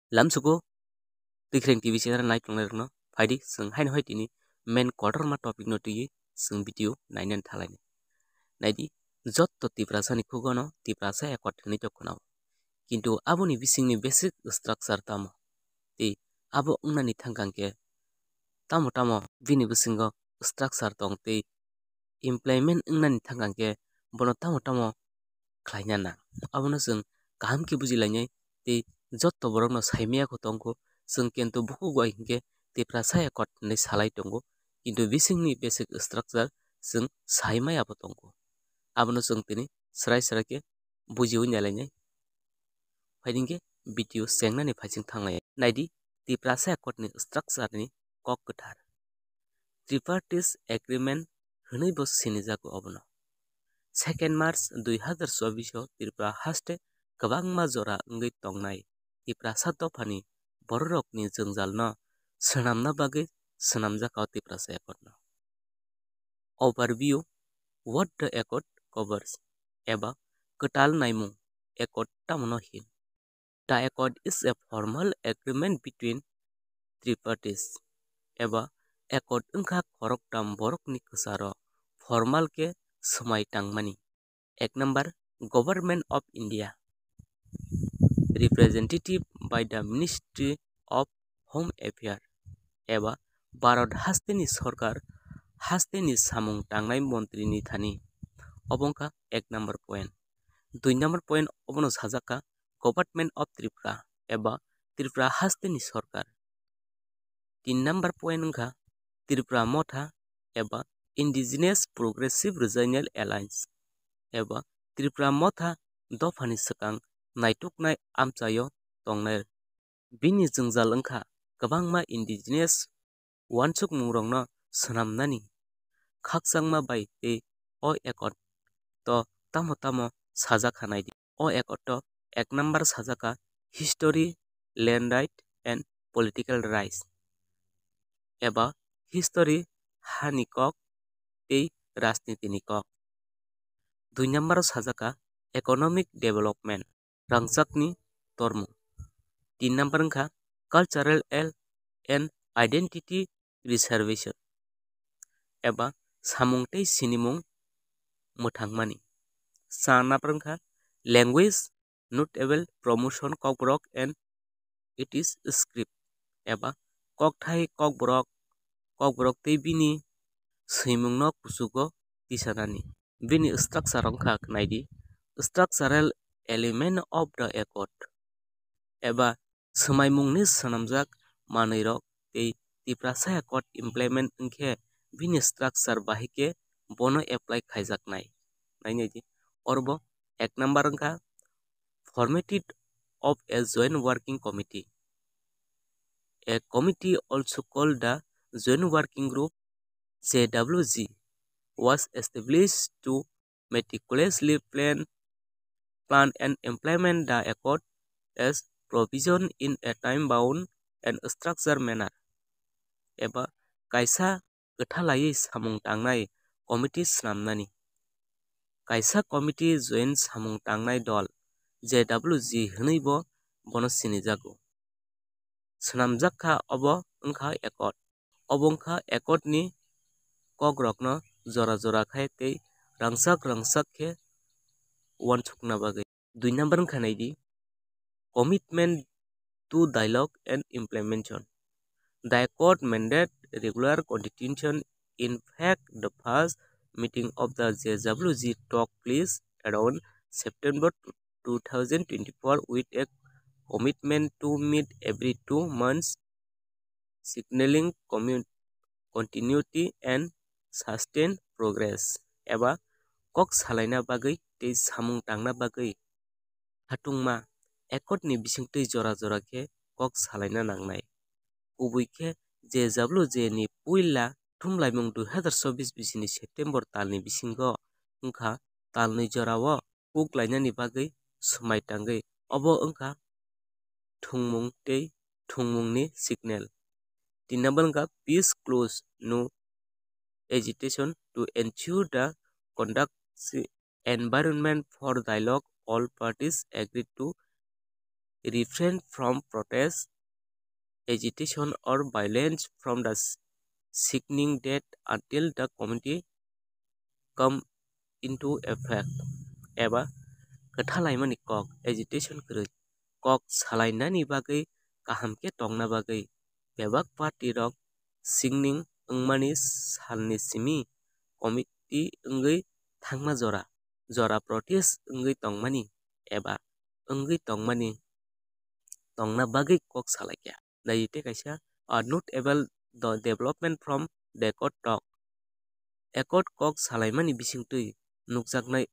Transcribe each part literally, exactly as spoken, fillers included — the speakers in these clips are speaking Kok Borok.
Lamsugo Tikreng T V channel nai tongnai rokno phaidi, chwng haino hai tini main kotorma topic no twiwi chwng video nainani thalaini. Naidi, jotto Tiprasani khugono Tiprasa Accord hinwi tong khwnao. Kintu aboni bisingni basic structure tamo? Tei abo wngnani thangkang khe tamo tamo bini bisingo structure tong tei implement wngnani thangkang khe bono tamo tamo khlaina nang. Abono chwng kaham khe bujilainai tei jotto borokno saimaya kho tongkho. Chwng kintu bukhuk bai hinkhe Tiprasa Accord hinwi salai tongo, kintu bisingni basic structure chwng saimaya bo tongo. Abono chwng tini srai srai khe bujiwi nailainai. Phaidi hinkhe video chengnani phaising thanglai. Naidi, Tiprasa Accord ni structure ni kok kwthar. Tripartite Agreement hwnwi bo sinijago obono. Second March dui hazar chobbish o Tripura haste kwbangma jora wngwi tongnai Tiprasa dophani bororokni jwngjalno swnamna bagwi swnamjakha o Tiprasa Accord no. Overview: What the Accord covers, eba kwtal naimung, Accord tamo no hin? The Accord is a formal agreement between three parties, eba Accord wngkha khoroktham borokni kwcharo formal khe swmai tangmani. Ek number, Government of India, representative by the Ministry of Home Affairs, eba Bharat hasteni sorkar, hasteni samung tangnai montri ni thani. Obo wngkha ek number point. Dui number point obono sajak kha Government of Tripura eba Tripura hasteni sorkar. Tin number point wngkha Tripura Motha eba Indigenous Progressive Regional Alliance eba Tripura Motha dophani swkang naituknai amchaio tongnai. Bini jwngjal wngkha kwbangma indigenous uansukmungrokno swnamnani khakchangma bai tei o accord o tamo tamo sajak kha naidi. O accord o ek number sajak kha history, land right and political rights eba history, hani kok tei rajnitini kok. Dui number o sajak kha economic development, rangchakni tormung. Tin number wngkha cultural and identity reservation eba samung tei sinimung mwthangmani. Char number wngkha language notable promotion, kokborok and its script eba kokthai kokborok, kokborok tei bini swimungno kuchugo tisanani. Bini structure wngkha naidi, structural element of the accord eba swmaimungni swnamjak manwirok tei Tiprasa Accord implement wngkhe bini structure bahai khe bono apply khaijaknai. Nainai di, orobo ek number wngkha formated of a joint working committee. A committee, also called the Joint Working Group, J W G, was established to meticulously plan, plan and implement the accord as provision in a time-bound and structured manner. Eba kaisa kwthalaiwi samung tangnai committee swnamnani. Kaisa committee joint samung tangnai dol, J W G hwnwi bo bono sinijago. Swnamjak kha obo wngkha accord. Obo wngkha accord ni kokrokno jora jora khai tei rangchak rangchak khe uansukna bagwi. Dui number wngkha naidi, commitment to dialogue and implementation. The accord mandate regular constitution. In fact, the first meeting of the J W G took place around September two thousand twenty-four with a commitment to meet every two months, signaling commu-, continuity and sustained progress. Eba kok salaina bagwi tei samung tangna bagwi hatungma accord ni bisingtwi jora jora khe kok salaina nangnai. Kubui khe J W G ni puila thumlaimung dui hazar chobbish bisini September talni bisingo wngkha talnwi jorao kuk lainani bagwi swmai tangwi. Obo wngkha thwngmung tei thwngmungni signal. Tin number wngkha peace clause, no agitation to ensure the conduct environment for dialogue. All parties agreed to refrain from protest, agitation or violence from the s- sickening death until the community come into effect. Eba kwthalaimani kok, agitation kwrwi, kok salainani bagwi kaham khe tongna bagwi bebak party rok sickening wngmani salni simi committee wngwi thangma jora jora protest wngwi tongmani eba wngwi tongmani tongna bagwi kok salaikha. Nai tei kaisa, uh, notable the development from the accord talk. Accord kok salaimani bisingtwi nukjaknai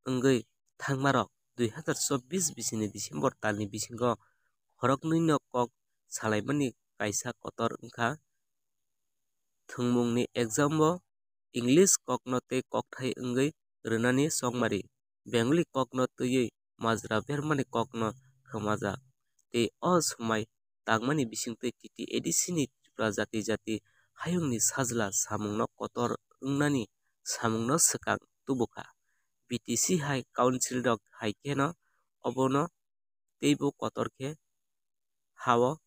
wngwi thangmarok dui hazar chobbish bisini December talni bisingo khoroknwino kok salaimani kaisa kotor wngkha. Thwngmungni exam-o English kokno tei kokthai wngwi rwnani chongmari, Bengali kokno twiwi majra bermani kokno khwmajak, tei o swmai tangmani bisingtwi T T A D C ni Tripura jati jati hayungni sajla samungno kotor wngnani samungno swkang tubukha. B T C hai council rok hai kheno obono teibo kotor khe ha-o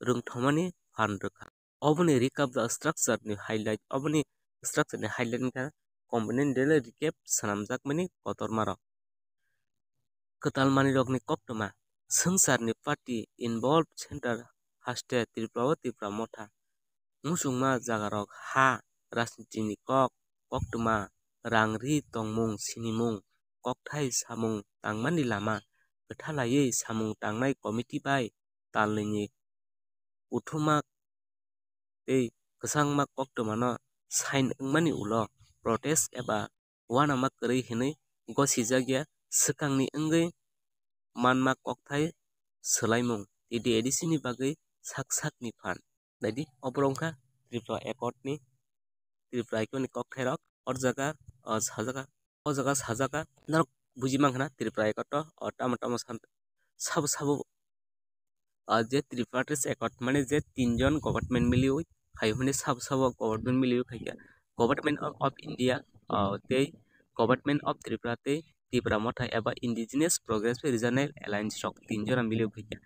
rwngthomani phan rwkha. Oboni recap the structure ni highlight, oboni structure ni highlight wngkha component daily recap swnamjakmani kotormarok. Kwtal manwirokni koktwma, swngcharni party involved center haste Tripura o Tipra Motha, muchungma jagarok ha, rajnitini kok, koktwma, rang ri tongmung, sinimung, kokthai samung tangmani lama, kwthalaiwi samung tangnai committee bai talnwini kuthuma tei kwchangma koktwmano sign wngmani ulo protest eba uanama kwrwi hwnwi gosijakya swkangni wngwi manma kokthai swlaimung T T A D C ni bagwi sak sakni phan. Naidi, oborok wngkha Tripura Accord ni, Tripura Accord ni kokthairok. O jaga, o sajaka, o jaga sajaka, norok buji mankha na Tripura Accord o, o tamo tamo san-, sabo sabo, o je Tripartite Accord mane je tinjon government miliwi khayo hwnwi sabo sabo government miliwi khaikha, Government of, of India, o tei Government of Tripura tei Tipra Motha eba Indigenous Progressive Regional Alliance rok tinjona miliwi khaikha.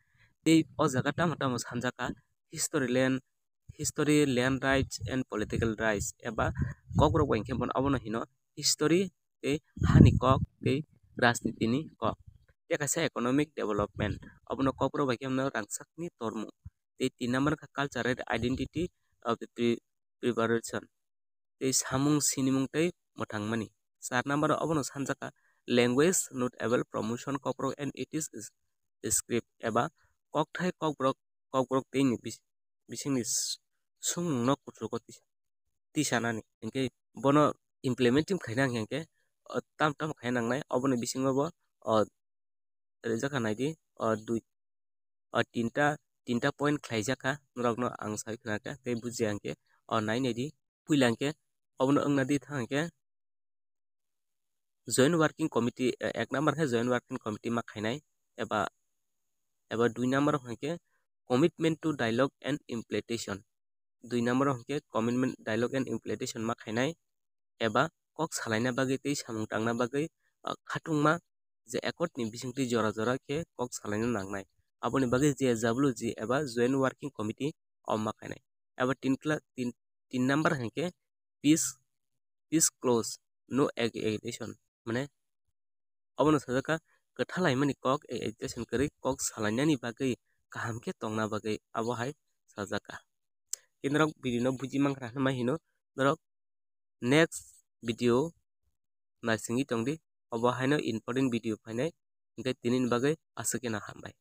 Tei o jaga tamo tamo sanjaka history land, history, land rights and political rights eba kokrok bai khe bono obono hino history tei hani kok tei rajnitini kok. Tei kaisa economic development, obono kokrok bai khe bono rangchakni tormung. Tei tin number kha cultural identity of the pre-, preparation. Tei samung sinimung tei mwthangmani. Char number obono sanjaka language notable promotion kokrok and it is script eba kokthai kokborok, kokborok tei ni bis-, bisingni s-, sumungno kuchugo tisa-, tisanani. Hinkhe bono implementing khaina hinkhe, o, tam tam khaina nangnai, oboni bisingo bo, o, rijak kha naidi, o, dui, o, tinta, tinta point khlaijakha, norokno ang sai khna kha, tei bujiya hinkhe, o, nai naidi, puila hinkhe, obono wngna di thang hinkhe, Joint Working Committee, eh, ek number khe Joint Working Committee ma khainai, eba, eba dui number hinkhe commitment to dialogue and implementation. Dui number hinkhe commitment, dialogue and implementation ma khainai, eba kok salaina bagwi tei samung tangna bagwi, ah, khatungma je accord ni bisingtwi jora jora khe kok salaina nangnai. Aboni bagwi J W G eba Joint Working Committee o ma khainai. Eba tin kla-, tin, tin number hinkhe peace, peace clause, no ag-, agitation. Mane, obono sajak kha, kwthalaimani kok, ag-, agitation kwrwi kok salainani bagwi, kaham khe tongna bagwi, abo hai sajak kha. Tei norok video no buji mankha hwnma hino, norok next video naisingwi tongdi, obo haino important video phainai, hinkhe tinini bagwi aswk kheno hambai.